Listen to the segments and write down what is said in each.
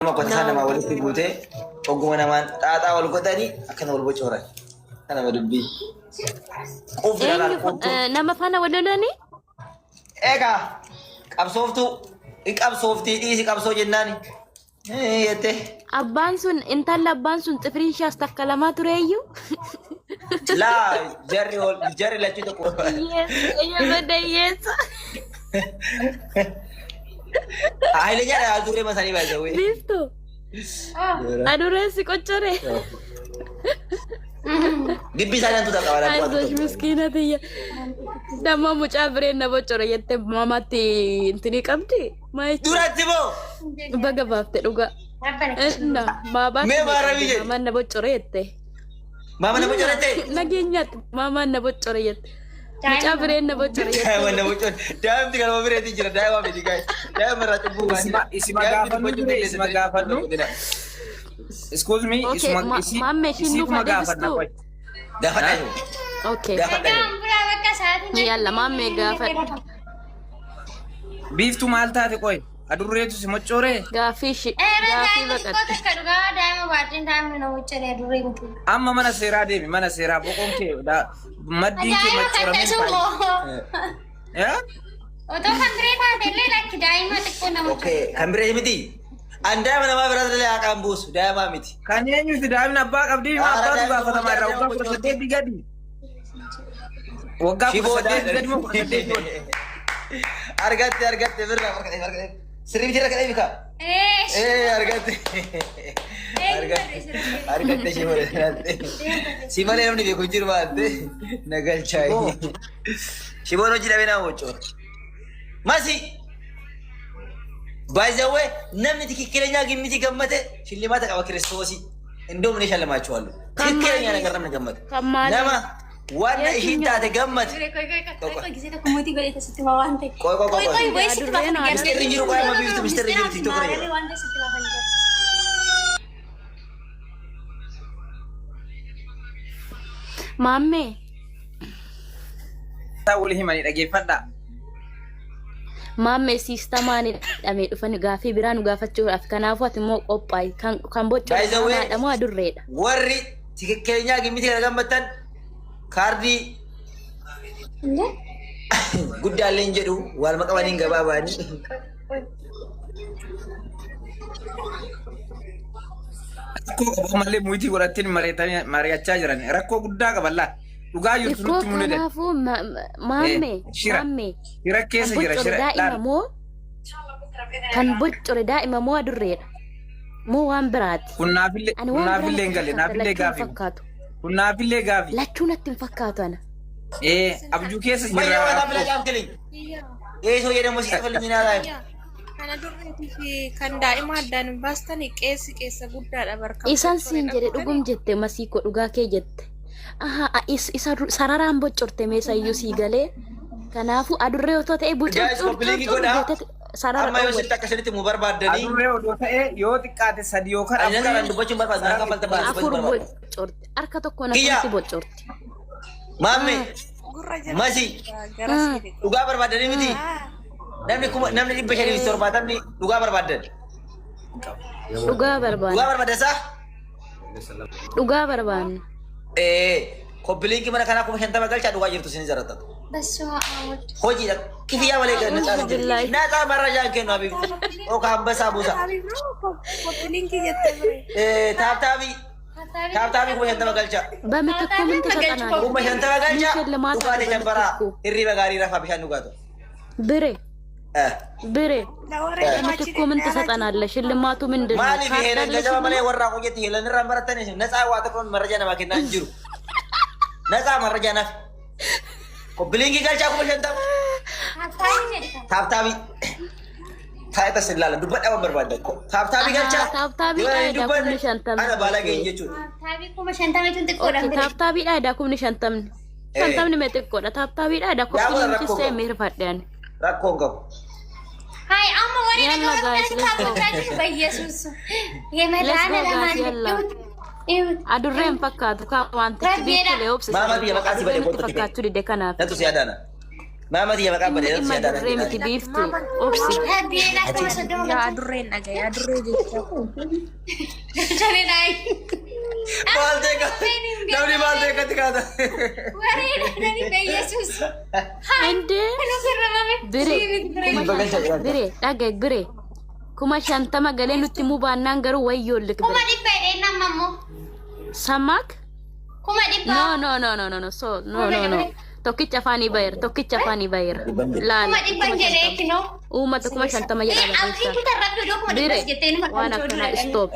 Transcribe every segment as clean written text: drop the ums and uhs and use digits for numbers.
Nama qotisaa namaa walitti buutee oguma namaan xaaxaa wal godhanii akkana wal bocooran. Kanama dubbii. Quufti lalaan Eenyu quuftuu. nama faana wal lolanii? Egaa qabsooftuu in qabsooftii dhiisi qabsoo jennaani. Jettee. Abbaan sun intalli abbaan sun xifiriin ishee as takka lamaa tureeyyuu. Laa jarri jarri lachuu tokko. Hiyyeessa eeyyama hiyyeessa. Hayilee jedha adurree masanii baay'ee. Biiftu adurreen si qoccore. Gibbii isaanii hantuuta qaba lakkoo Ayzosh miskiina tiyya. Damma mucaa bireen na boccore jettee mamatti intinii qabdi. Maa jechuudha? Duratti moo Baga baafte dhugaa. Inna maabaatti Mee maarabii jedhi. maamaan na boccore jette. Maama na bocore ta'e. Nageenyaatti maamaan na boccore jette. Mucaa bireen na boccore Daa'ima jette. na bocore. Daa'imti kanuma bireetii jira. Daa'ima miti gaa'e. Daa'ima irraa cubbuu Isima isima gaafannu ture isima gaafannu. Excuse me Okay, isuma isi maammee ishiin nuuf isiituma haa gaafanna deebistu. qoy. Gaafadha. Okay. Gaafadha. Yalla maammee gaafadhu. Biiftuu maal taate qoy? Adurreetu si moccooree? Gaaffii ishii gaaffii baqatte. Amma mana seeraa deemi mana seeraa boqoon kee maddiin kee maccoramee faayi. Eh? Otoo kan biree taate illee lakki daa'ima xiqqoo nama Okay, kan biree miti. An daa'ima namaa biraa illee haqaan buusu. Daa'ima miti. Kan eenyuti daa'imni abbaa qabdii maa Haara abbaatu daa'ima gaafatamaa irraa waggaa guddaa 18 gadi. Waggaa Shiboo 18 gadi moo 18 ol? Argatte argatte birraa argatte argatte. Sirrii miti argatte bika. Ee argatte. Argatte argatte shiboo argatte. Si malee namni beeku hin jiru baatte na galchaa. Shiboon hojii dhabee nama bocoora. Masi. By the way, namni ትክክለኛ ግምት ገመተ ሽልማት qaba Kiristoosii. እንደውም እኔ እሸልማችኋለሁ። Kan ትክክለኛ maalii? ነገር namni gammate. Kan maalii? Nama waan ishiin taate gammate. ቆይ ቆይ ቆይ ቆይ Misterri jiru qoy amma biiftu misterri jiru TikTok irra jira. Maammee Isaa wal himanii dhageeffadhaa. Maammee siistamaan hidhamee dhufan gaaffii biraa nu gaafachuudhaaf kanaafuu ati immoo qophaa'i kan kan By the way, boccore moo adurreedha. warri ትክክለኛ ግምት kana gammattan kaardii guddaallee hin jedhu waanuma qabaniin gabaabaanii. Rakkoo qabu ammallee muyitii godhattiin mari'achaa jiran rakkoo guddaa qaban laa dhugaa jirtu Ikkoo nutti mul'atan. kanaafuu maammee Shira maammee shira kan keessa jira boccore shira daa'ima laal. moo kan boccore daa'ima moo adurreedha moo waan biraati. Kun naafillee Ani kun waan biraa naafillee hin natti galle fakkaata naafillee lachuu hin gaafii fakkaatu. kun naafillee gaafii. Lachuu natti hin fakkaatu ana. Ee abjuu keessa jira Fayyaa waan rakkoo. taphila caamkiliñ. Ee ሰውዬ ደግሞ ሲጽፍልኝ እኔ አላይም። Kan adurreetii fi kan daa'ima addaan hin baastani qeessi qeessa guddaadha barka Isaan siin boccoreen jedhe dhugum argitanii. jette masii koo dhugaa kee jette. Aha isa sararaan boccorte meesayyuu sii galee. Kanaafuu adurree otoo ta'e Guys, bucurcur copy link curcur godhaa. gootee sarara Amma yoo dhowwatte. sitti akkasinitti mu barbaaddanii Adurree odoo ta'ee yoo xiqqaate sadi yookaan ani nan afurii kanaan dubbachuun barbaadu nan sarara kaffalta itti barbaadu Afur dubbachuu barbaadu. boccorte. Harka tokkoon Kiyya akkamitti boccorte? maamme Gurra jala masi gara siidhe. dhugaa barbaaddanii miti namni kuma namni 570 dhugaa barbaaddan Dhugaa dhugaa barbaanna. barbaaddan saa Dhugaa barbaanna. ee koppiliinki mana kanaa 50,000 galchaa dhugaa jirtu isin zaratatu. Hojiidha kifiyyaa malee ነፃ ነው Alhamdulillahi. ነፃ መረጃ kennu habiibti yookaan anbassaa buusa. Habiib noo koppiliinkii jettee ture. Taaptaabii taaptaabii 50,000 galchaa. በምትኩ ምን ትሰጠናለህ? 50,000 ምን galchaa ሽልማት አለ dhugaatee chambaraa በምትኩ? hirriba gaarii rafaa bishaan dhugaatu. ብሬ ብሬ Lawaree በምትኩ ምን ትሰጠናለህ? ሽልማቱ ምንድን ነው? Maaliif ካርድ heelan አለ jajaba malee ሽልማት? warraa qojetti heelan irraan barattan isin ነፃ waa tokkoon መረጃ namaa kennaa hin jiru. ነፃ መረጃ naaf. Koppiliinkii galchaa 50,000 taaptaabii taa'eta sillaala dubbadhaa waan barbaaddan. Taaptaabii galchaa taaptaabii yoo ani dha kumni dubbanne shantamni. ana baalageen jechuudha. Okay, taaptaabiidha edaa kumni shantamni. Shantamni mee xiqqoodha. Taaptaabiidha edaa Daawwa koppiliinkii rakkoo see qabu. meerfadhe ani. Rakkoon qabu. Yalla guys, let's go. Let's go guys, yalla. Adurreen fakkaatu kaa wantichi Rabbiidha. biifilee obsa Maama biyya maqaa si adurreen badee itti kootu fakkaachuu dide kanaaf. Natu si yaadaana. Maama tiyya maqaa Dhimma badee dhimma dirree miti biiftu obsi. Rabbiin akkuma 30 Yaa galcha. adurreen dhaga'e adurree jecha. Galchanii dhaayi. Maal ta'e namni maal ta'e akkatti kaata. Waree dhani Yesuus. Indee Kan ofirra bire mame. kuma bire dhagaye bire 50,000 galee nutti himuu baannaan garuu wayyoollik Kuma bire. dhibba jedhee nama immoo. Samaak? 100,000. No, no, no, no, no, no, so no, no, no. Tokkicha afaanii bayeera, tokkicha afaanii bayeera. Laala 100,000 jedhee kinoo. Uummata 50,000 jedha Abdiin barreessaa. kutaa rabbi odoo kuma Bire dhibbas jettee numa waan akkanaa stop.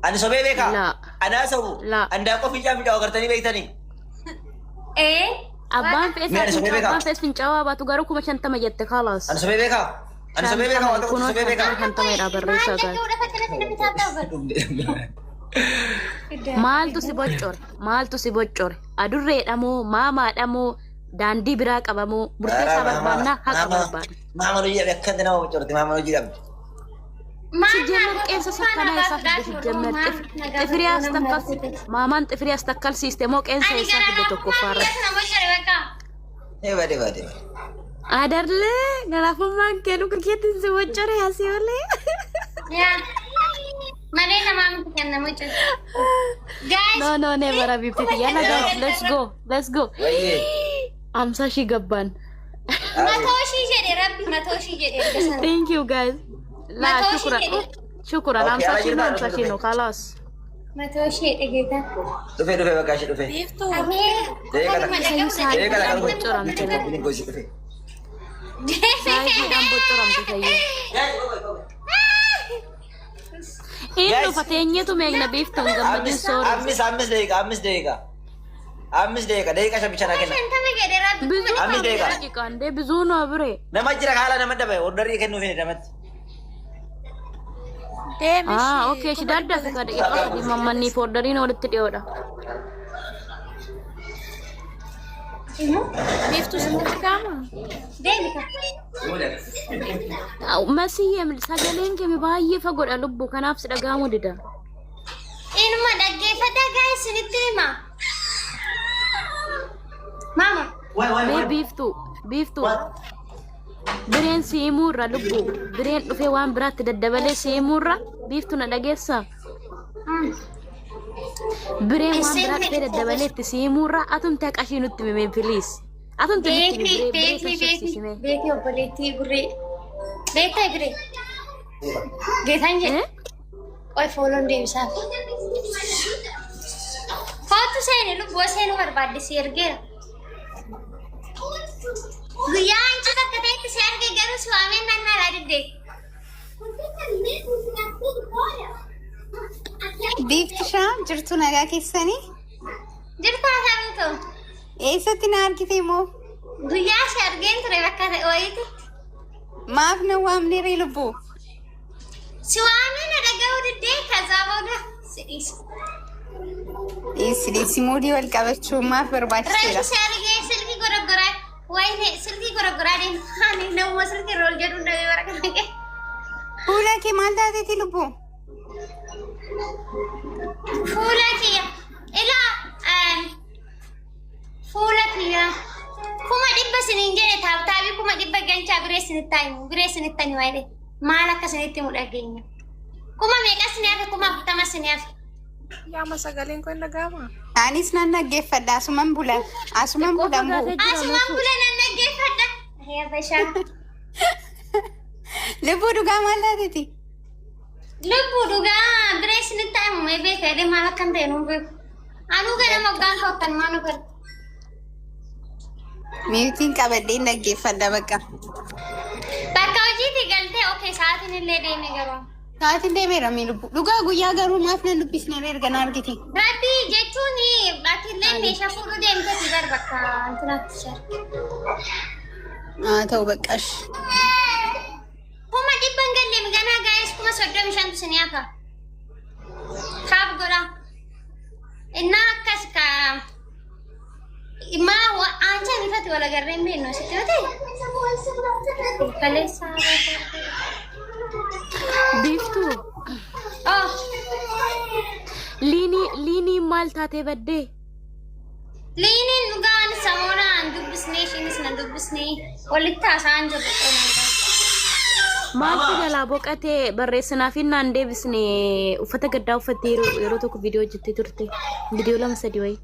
Ani sobee beekaa? Laa. Anaa sobu. Laa. Andaaqoo fincaa fincaa'u agartanii beektanii? Ee. Abbaan fe'es Mee ani sobee beekaa? abbaan fe'es fincaa'aa baatu garuu 50,000 jette kalaas. Ani sobee beekaa? Ani sobee beekaa? Waan tokko Kunoo sobee beekaa? 50 jedha barreessaa Maal gaari. dhaga'uudhaaf akkanatti namni taa'aa bara. Maaltu si boccore? Maaltu si boccore? Adurreedha moo maamaadha moo daandii biraa qaba moo murteessaa barbaannaa haqa barbaadna. Maama hojii dhabe akkatti nama bocorte maama hojii dhabde. Sijjemmer qeensa sakkanaa isaa fidde sijjemmer xifiriyaas takkal maamaan xifiriyaas takkalsiiste moo qeensa Ani isaa gara fidde tokkoffaarra. kana bocore bakka. Deeba deeba deeba. Adarlee galaafummaan kee luka keetiin si bocore asii olee. Yaa. Malee namaa miti kan nama bocore. Guys. No, no, never habibti. Yalla guys, let's go, let's go. Wayyee. 50,000 gabbaan. 100,000 jedhe rabbi 100,000 jedhe erga sana. Thank you guys. La 100,000 shukran. jedhe. Shukran. Okay, 50,000 no ala 50,000 no khalas. 100,000 jedhe geeta. Dhufee dhufee bakka ishee dhufee. Biiftuu. Amee. Deeqa Akkuma takka. Deeqa takka dhaga'uudhaaf Bocoramte. dhufee. Dhufee. Saayiidhaan bocoramte fayyee. Inni Guys. dhufa teenyeetu meeqna biiftuun gammachuun soora. Ammis ammis deeqa ammis deeqa. Ammis deeqa deeqa shan naa kenna. 50 jedhe rabbi. ብዙ Ammis deeqa. ደቂቃ እንዴ ብዙ ነው ብሬ። Nama jira haala nama dhabe ordarii kennuuf hin namatti. Deemi Ah, okay, shi daddafe ka daqiiqaa 3 mammannii foordariin walitti dhiyoodha. Biiftuu sitti dhaga'ama? Deemi ka. Masiyyee sagaleen kee baay'ee fagoodha lubbu kanaaf si dhaga'amuu dida. Inuma dhaggeeffadhaa guys isinitti hima. Mama. Mee biiftuu biiftuu bireen si himuurra lubbu bireen dhufee waan biraatti daddabalee si himuurra biiftuu na dhageessaa. Bireen waan biraa dhufee daddabalee itti si himuurra atumti haqashii nutti himee please. Atumti nutti himi Beeki biree biree beeki beeki sossobsiisime. beeki obboleettii gurree. Beektaa biree. Geetaan jedhe. Eh? Qoy fooloon deebisaaf. Kootu seeni lubbuu seenuu barbaadde si ergeera. Guyyaa anchi bakka ta'etti si arge garuu si waameen naannaa didde. Biiftishaa jirtu nagaa keessanii? Jirtaa saruutu. Eessatti na argite immoo? Guyyaa si argeen ture bakka ta'e wayiitti. Maaf na waamne ree lubbuu? Si waamee na dhaga'uu diddee kazaa booda si dhiisa. Dhiisi dhiisi muudii wal qabachuu maaf barbaachiseera? Reefu si argee silkii goroggoraa wayine silkii goroggoraa deemu ani namuma silkii irra ol jedhu dhabee bara kana ga'e. Fuula kee maal taateeti lubbuu? Fuula kiyya ilaa fuula kiyya 100,000 siniin jedhe taabtaabii 100,000 galchaa biree sinitti himu biree sinitti hima jedhe maal akka sinitti himu dhageenya. Kuma meeqa sinii hafe 40,000 sinii hafe. Yaama sagaleen koo hin dhaga'ama? Anis nan dhaggeeffadha asuman bula asuman Xiqqoo bula moo fagaatee jira Asumaan meesuu. bula nan dhaggeeffadha. Yaa bashaa. Lubbuu dhugaa maal taateeti? Lubbuu dhugaa biree isinitti himu mee beeka jedhee maal akkan ta'e nuun beeku. Anuu ganama hoggaan koo akkanumaan nu godha. Miitiin qabadhee hin dhaggeeffadha bakka. Bakka hojiitii galtee okee sa'aatiin illee deeme garuu. Sa'aatiin deemeera mi lubbuu. Dhugaa guyyaa garuu maaf na dubbisne ree erga na argite? Rabbi jechuun ati illee meeshaa fuudhuu deemteeti bar bakka antinaatti shar. Haa ta'u baqqash. 100,000 hin galle ganaa gaa'es 35,000tu isin hafa. Kaaf godha. Innaa akkas ka maa aanchaan ifatti wal agarree hin beeknu asitti yoo ta'e. Kaleessa. Biiftuu Oh. liinii liinii maal taatee baddee? Liiniin dhugaan samoona Naan dubbisnee, isheenis nan dubbisnee, walitti haasa'aan jirru. Maaltu jalaa boqatee? Barreessinaaf naan deebisne. Uffata gaddaa uffattee yeroo tokko viidiyoo hojjettee turte. Viidiyoo lama sadii wayii.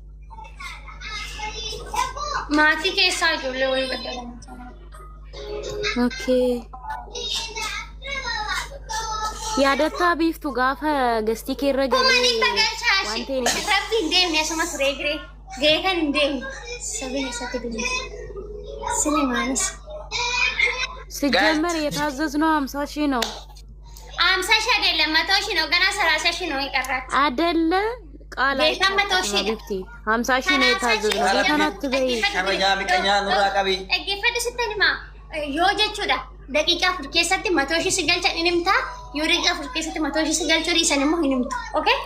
Maatii keessaa ijoollee wayii baddalan. Okay. Yaadattaa Biiftu gaafa gastii kee irra Kuma galee 100 galchaa waan ishee. ta'e Rabbi hin deemne, asuma turee giree. Geetan hin deemne. Sabin isatti deemne. Sinimaanis. ሲጀመር የታዘዝነው 50,000 ነው። 50,000 አይደለም፣ 100,000 ነው። ገና 30,000 ነው የቀራት። አደለ ቃል ጌታ 100,000 ሀቢብቲ፣ 50,000 ነው የታዘዝነው። ጌታን አትበይ። Kabajaa miqanyaa nurraa qabi. Dhaggeeffadhu, sitti himaa. Yoo jechuudha, daqiiqaa 4 keessatti 100,000 si galchan hin himtaa, yoo daqiiqaa 4 keessatti 100,000 si galchuu dhiisan immoo hin himtu. Okay?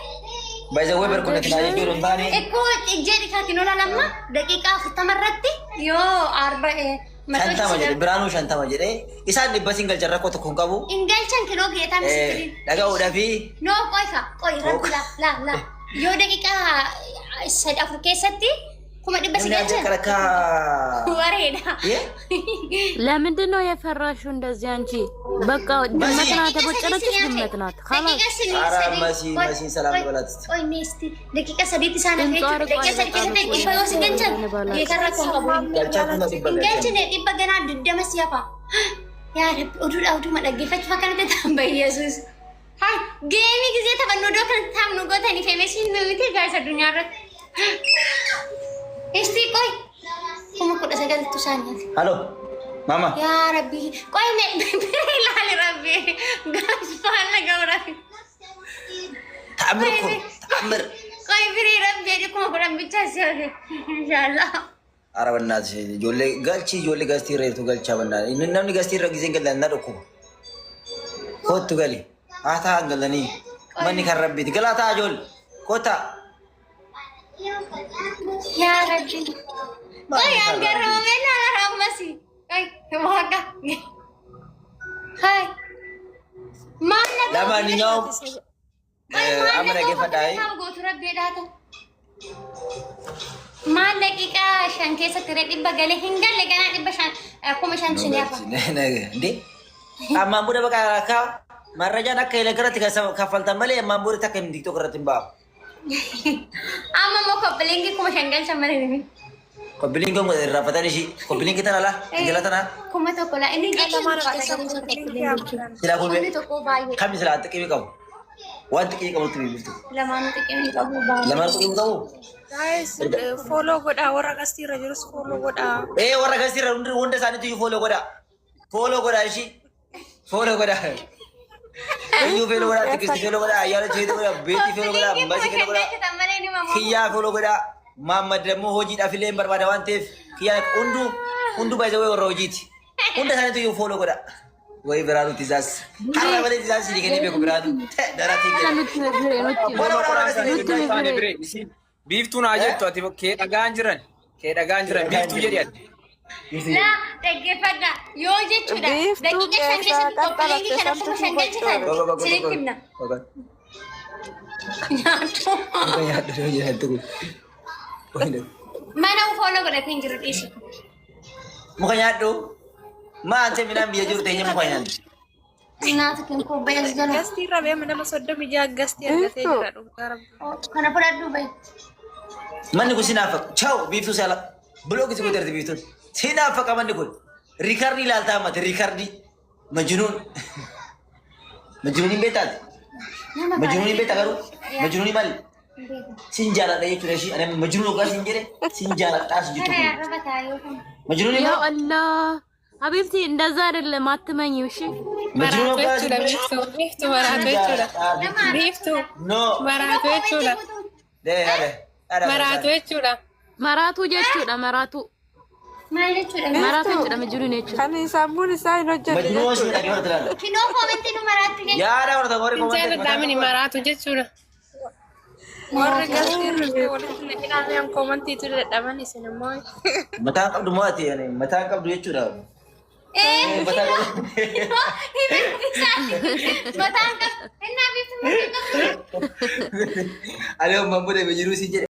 Baay'ee barkunnatti naa jechuun hin taane. Ekkoo jedhi kaakinoo lamma daqiiqaa 40 irratti yoo arba 100,000 50 si jedhe galchan. Biraanuu 50 jedhe, isaan 100 siin galchan, rakkoo tokko hin qabu. Hin galchan kinoo geetaa misitiriin. Dhaga'uudhaa fi No, qoyka qoy, rabbi, la la la, yoo daqiiqaa 3 4 keessatti 100,000 si namni galchan akka wareedha. ለምንድን ነው የፈራሽው እንደዚህ አንቺ? በቃ ድመት ናት፣ የቦጨረችሽ ድመት ናት። خلاص። ኧረ መሲ ሰላም ልበላት እስኪ። Qoy meesti daqiiqa sadiitti isaan hafe ድምጿ jechuudha. ርቋል Daqiiqa 3 በጣም። keessatti 100 yoo si galchan geetarra rakkoo hin qabu. Galchaa 100,000 Hin galchan. galchine, 100 ganaa 20 si hafa. Yaa Rabbi, oduudha oduma dhaggeeffachuuf akkanatti ta'an bayyeesus. Haa, geemii gisee taphannu iddoo kanatti taa'amnu gootanii feemesiin nu miti gaasa addunyaa irratti. Isti qoy, 19,000tu isaanii hafe. Halo mama. Yaa Rabbi, qoy mee bira ilaali, Rabbi gaasfaalla gabra. Ta'amir kun ta'amir. Qoy birii, Rabbi jedhi, 10,000 bichaa si hafe. Inshaallah. Ara bannaati, ijoollee galchi, ijoollee gastii irra jirtu galchaa bannaa. Namni gastii irra giseen galan na dhukkuba. Kottu gali. Haa ta'an galanii. Manni kan Rabbiiti. Galaa ta'a ijoollee. Kottaa. Yaa Rabbi. Qoy, an garramamee laala rammasi. Qoy, waaqa. Hai. Maal na ለማንኛውም amma dhaggeeffadhaa. gootu Rabbi dhaata. Maal daqiiqaa 5 keessatti irra 100 galee hin galle, ganaa 500, 5,000 sun hafa. እንዴ, ammaan booda bakka akka marrajaan akka irratti kaffaltan malee ammaan booda takka hin TikTok irratti hin ba'amu. Amma immoo copy link 5,000 galchan malee nimi. Copy link kun irraanfatan ishii. Copy link tana laa. Jala tana. 1,000 laa inni Lamaan harka Silaa kun Kumni tokko baay'ee. kami silaa xiqqii qabu. Waan xiqqii qabutti bilbiltu. Lamaanuu xiqqii qabu baay'ee. Lamaan xiqqii qabu. Guys, follow godhaa, warra gastiirra jirus follow godhaa. Ee, warra gasiirra hunda isaaniitu iyyuu follow godhaa. Follow godhaa ishii. Follow godhaa. Iyyuu follow godhaa, Tikisti follow godhaa, Ayyaana Cheetii godhaa, Beetii follow godhaa, Masii follow godhaa. Kiyyaa follow godhaa. Maammad ደግሞ hojiidhaaf illee hin barbaada waan ta'eef kiyyaa hunduu hunduu baay'ee warra hojiiti. Hunda isaaniitu iyyuu follow godhaa. Way Biraanuu tizaas. Har'a malee tizaas sidii kennee beeku Biraanuu. Daratii nutti bire, nutti nutti bire. Biiftuu naa jettu, ati kee dhagaan jiran. Kee dhagaan jiran, Biiftuu jedhi ati. Laa, dhaggeeffadha, yoo jechuudha Biiftuu daqiiqa 5 keessaa keessatti copy link kana 5,000 galchitan sinitti himna. Nyaatu. Mana follow godhatee hin jiru, dhiisi. Muka nyaadhu. Maa ante midhaan biyya jiru teenye muka nyaadhu. Nyaata kan koo bayas jala. Gastiirra beema nama 36 gastii argatee jira, dhugaa Rabbi. Kana fudhadhu bayi. Manni kun sinaafaqa. Chaw Biiftuu saala. Block si godharte Biiftuun. Sinaafaqa manni kun. Record ilaaltaa mate record. Majnuun. Majnuun hin beektaati. Nama Majnuun hin beektaa garuu. Majnuun maali? Sin jaaladha jechuudha ishii. Ani majnuun hoggaa sin jedhe sin jaaladhaa si Kana jechuudha. yaarraba taayoo kana. Majnuun ያ immoo አላህ ሀቢብቲ፣ እንደዛ አይደለም አትመኚው። እሺ። Majnuun Maraatu hoggaa sin jechuudha jedhe Biiftuu. Biiftuu sin maraatu jechuudha. jaaladhaa. Biiftuu No. maraatu jechuudha. Dee haadha. Haadha. Maraatu jechuudha. Maraatuu jechuudha, maraatuu. Maal jechuudha? Maraatuu jechuudha majnuun jechuudha. Kan sammuun isaa hin hojjenne Majnuun si jechuudha. dhaggeeffatu ilaalla. Kinoo comment nu maraattu jechuudha. Yaada warra warri Hin jaalladhaa mini, maraatu jechuudha. Warri gastiirra walitti naqinaan commentiitu dadhaban, isin immoo. Mataan qabdu moo ati mataan qabdu jechuudha. Eh, Mataan qabdu. mataan qabdu. Innaa Biiftuu mataan qabdu. Ani ammaan booda majnuu si jedhe.